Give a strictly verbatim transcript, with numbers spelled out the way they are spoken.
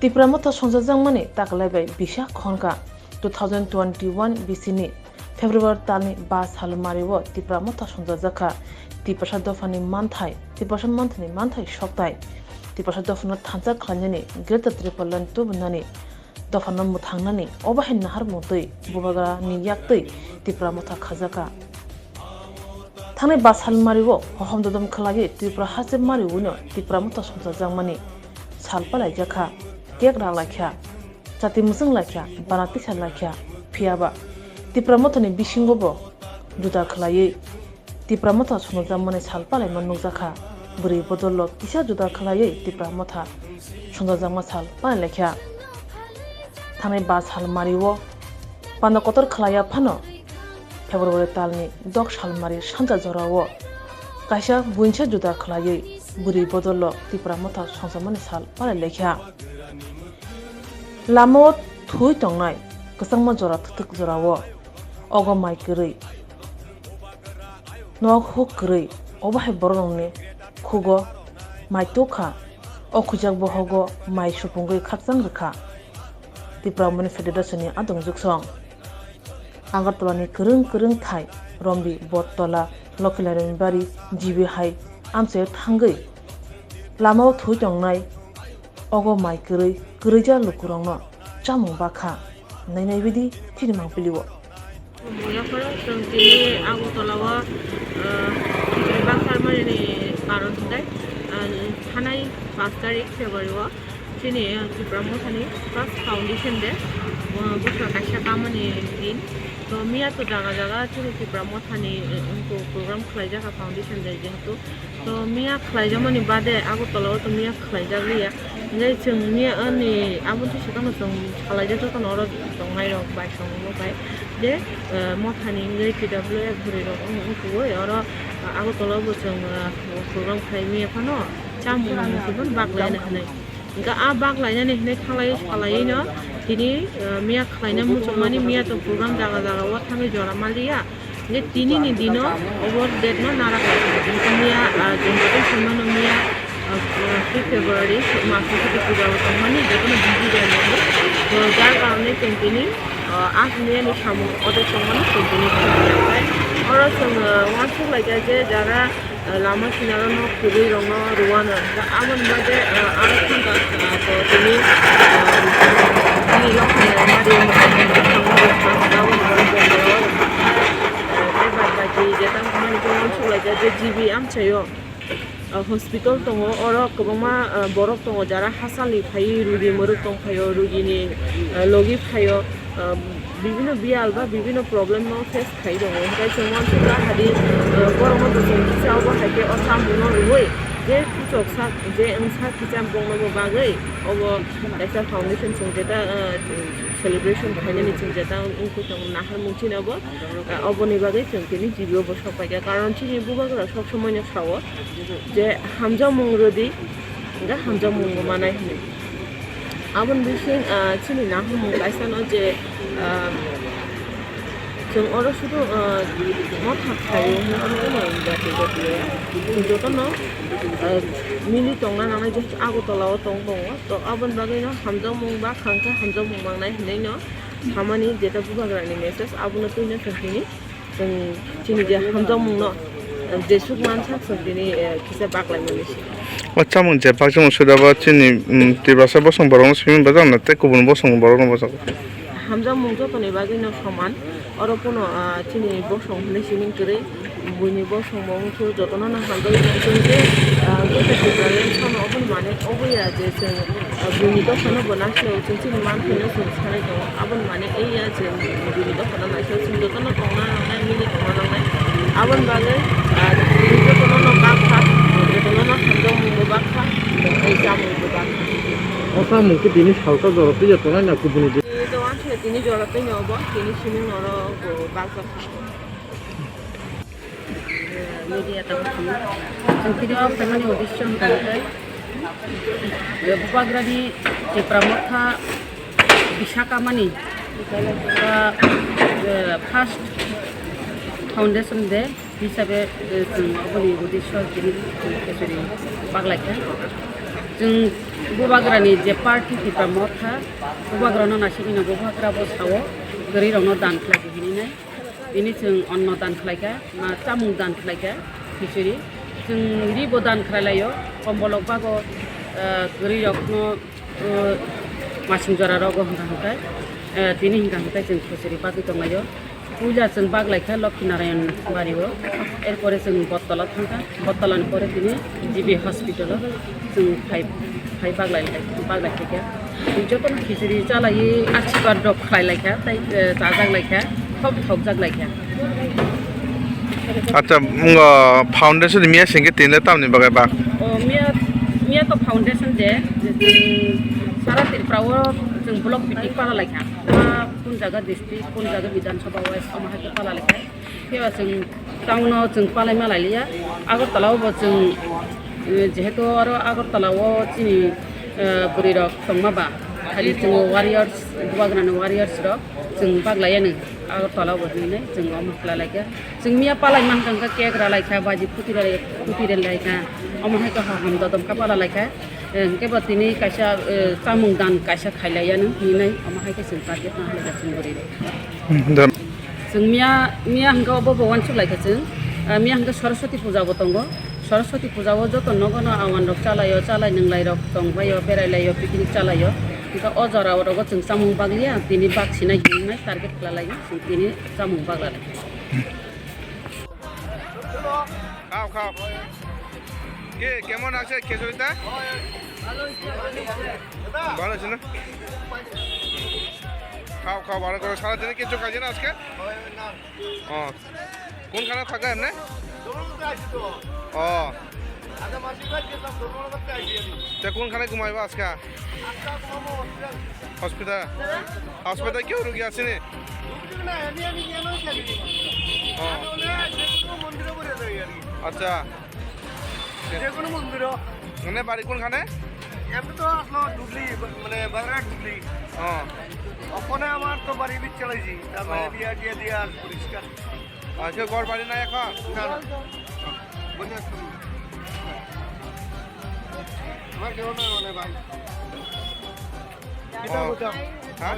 Tipra Motha songchajakmani taklai bai bisa khonka two thousand twenty-one bisini February talni ba salmario Tipra Motha songchajakha. Tiprasa dophani manthai, Tiprasa manthani manthai soktai, Tiprasa dophano thansa khlainani Greater Tipraland tubunani dophano mwthangnani obo hai naharmung twi bubagrani yaktwi Tipra Motha khajakha. Thangnai ba salmario hohom dodom khlaiwi Tripura haste mariwino Tipra Motha songchajakmani sal palaijakha, cake raklaikha, chati mwchwng laikha, bana tisa laikha, phiyaba Tipra Mothani bisingobo juda khlaiwi Tipra Motha songchajakmani sal palaima nukjakha. Bwrwi bodolo kisa juda khlaiwi Tipra Motha songchajakma sal palailaikha. Thangnai ba salmario panda kotor khlaiya phano February talni dok salmari sanja jorao kaisa buinsa juda khlaiwi bwrwi bodolo Tipra Motha songchajakmani sal palailaikha. Lamao thwi tongnai kwchangma jora thwk jorao ogo mai kwrwi, nok huk kwrwi, obo hai bororokni khugo mai tukha. O khujak bohogo mai supungwi khakchang rwkha Tipra Women Federation ni adong juksong. Agartala ni kwrwng kwrwng thai Rombi, Bottola, Lokhilarimibari, G B hai amchaio thangwi lamao thwi tongnai ogo mai kwrwi kwrwija lukurokno chamung bakha. Nainai bidi chini mangpili o. Buya phoro chwng tini Agartala o, ah, khichdi baksa mani ni karon hwnkhe, ah, thanai paanch tarik February o chini, ah, Tipra Mothani first foundation day, ah, buphang kaisa kamani din. To miya to jaga jaga chini Tipra Mothani, eh, program khlaijak foundation day jehetu. To miya khlaijakmani bade Agartala o to miya khlaijak liya. Hingke chwng miya ani abo to swkang no chwng salaijak jotono oro tongnai rok bai song bo bai je, eh, mothani hingke T W F bwrwi rok wng, wng kugui oro, ah, Agartala o bo chwng, ah, program khlai miya phano chamung mung khe phano bak lai hinui. Hingke ah bak lainani hinui thalai salaiwi no tini, eh, miya khlaina muchungmani miya to program jaga jaga o thangwi jora ma liya. Hingke tini ni dino obo date no nara khlai tongmani. Miya, ah, chwng joto saimano miya, ah, three February maso khe puja bo tongmani jotono busy jani. To jar karone chwng tini, ah, ah miya ni samung ode tongmani chwng tini khlaiya. Oro chwng, ah, uansuk laikha je jara, ah, lama sinaro nok kwrwi rokno rwano. Aboni bagwi, ah, aro thangkha, ah, to tini, ah, tini lokha mari Tei bad baki je tang mani khe uansuk laijak je G B amchaio, ah, hospital tongo, oro kwbangma, ah, borok tongo jara hachal ni phaiwi rugi mwrwk tong phaio, rugi ni, ah, logi phaio, ah, bibino biyal ba bibino problem no face khai tongo. Hwnkhe chwng uansuk kha hadi, ah, borok no bo chwng kisa obo hai khe o chamung no rwui je kuchuk sak je wngsak kisa bongno bo bagwi obo kaisa foundation chwng jeta, ah, celebration khainani chwng jeta wngkhe tongo naharmung chini obo. Ah, oboni bagwi chwng tini G B o bo sok paikha, karon chini bubagra sok somoino sao je hamjakmung rwdi, hwnkhe hamjakmung bo manai hinwi. Aboni bising, ah, chini naharmung kaisano je, ah, chwng oro sudu, ah, motha khaio hwnwi oro jati jati chwng jotono, ah, mili tongna nangnai je Agartala o tong tongo, to aboni bagwino hamjakmung bakha hwnkhe hamjakmung mangnai hinwi no samani jeta bubagrani message abono twino chwng tini. Chwng chini je hamjakmungno, eh, jesuk mansak chwng tini, eh, kisa baklaimani se. O chamung je bakjakmung suda bo chini, mm, Tiprasa bosong borokno simi bwjakna tei kubun bosong borokno bwsajak. Hamjakmung jotoni bagwino soman. Oro pono, ah, chini bosong hinwi simi kwrwi. Buini bosong bo wngkhe jotono no hamjakmung chwng je, ah, Greater Tipraland phano oboni mane obo ya je chwng, ah, buini dophano bo naisao chwng chini manthai no chwng sanai tongo. Aboni mane ei ya je buini dophano naisao chwng jotono tongna nangnai, mili tongna nangnai. Aboni bagwi, ah, tini jotono no bakha, jotono no hamjakmung bo bakha, tei chamung bo bakha. O chamung khe tini salsa jora twi ya tongnai na kubuni di? Tini to uansukya tini jora twi no obo, tini simi norok bo bakjakha. Media tamo chwng tini o phaimani uddesyo hwnkhe, eh, bubagrani Tipra Motha bisaka mani, ba, eh, first foundation day hisabe, eh, chwng oboni uddesyo tini chwng khesuri baklaikha. Chwng Bubagrani je party Tipra Motha, bubagrano naisingwino bubagra bo sao, kwrwirokno dan khlai di hinwi nai. Bini chwng onno dan khlaikha, ma chamung dan khlaikha, khichuri. Chwng ribo dan khlai laio, kombolok bago, eh, kwrwirokno, eh, masing jora rogo hwnka hwnkhe, eh, tini hwnka hwnkhe chwng khichuri bagwi tonglaio. Puila chwng bak laikha Lokhi Narayan bario, erpore chwng Bottala thangkha, Bottalani pore tini G B hospital-o chwng phai, phai bak lai, bak laikha khe. Jotono khichuri chalaiwi asirwad rok khlai laikha, tei, eh, chajak laikha, khok thokjak laikha. Acha, wng, foundation ni miya singke tinle tamni bagwi bak? O miya, miya to foundation de, chwng sara Tripura o chwng block picnic pala laikha. Kun jaga district, kun jaga Bidhan Sabha wise, omo hai khe pala laikha. Phiya chwng town o chwng palai ma lai liya. Agartala o bo chwng, eh, jehetu aro Agartala o chini, eh, bwrwi rok tongma ba, khali chwng warriors, Bubagrani warriors rok chwng bak lai ya nw. Agartala o bo hinwi chwng omo khlai laikha. Chwng miya palai mankha hwnkhe cake ra laikha, baji phuti ra, phuti ra laikha. Omo hai khe hohom dodom kha pala laikha. Eh, hwnkhe bo tini kaisa, eh, chamung dan kaisa khai lai ya nw hinwi omo hai khe chwng target ma hai laikha chwng bwrwi rok. Hmm, dan. Chwng miya, miya hwnkhe obo bo uansuk laikha chwng. Ah, miya hwnkhe Saraswati puja bo tongo. Saraswati puja o joto nogo no awan rok chalai o, chalai nwnglai rok tong bai o, berai lai o, picnic chalai o. Hwnkhe o jora o rogo chwng chamung bak liya, tini bak sinai hinwi target khlai lai o, chwng tini chamung bak lai. খাও, খাও। কে, কেমন আছে খেচুড়িটা? ভালো আছে না? খাও, খাও, ভালো করে। সারাদিনে কিছু খাইছে না আজকে? ও। কোনখানে থাকে এমনি? ও। তে কোনখানে ঘুমাইবো আজকে? হসপিটাল? হসপিটাল কেউ রুগী আসেনি? ও। আচ্ছা। যে কোনো মন্দিরও। মানে বাড়ি কোনখানে? এমনি তো আসলো ডুবলি, মানে বাজারঘাট ডুবলি। ও। ওখানে আমার তো বাড়ি বিট চালাইছি, তার মানে ও। বিয়া টিয়া দিয়ে আর পরিষ্কার। আজকে ঘর বাড়ি নাই এখন? না, না। বলে আসলাম। আমার কেউ নাই মানে ভাই। ও। হ্যাঁ?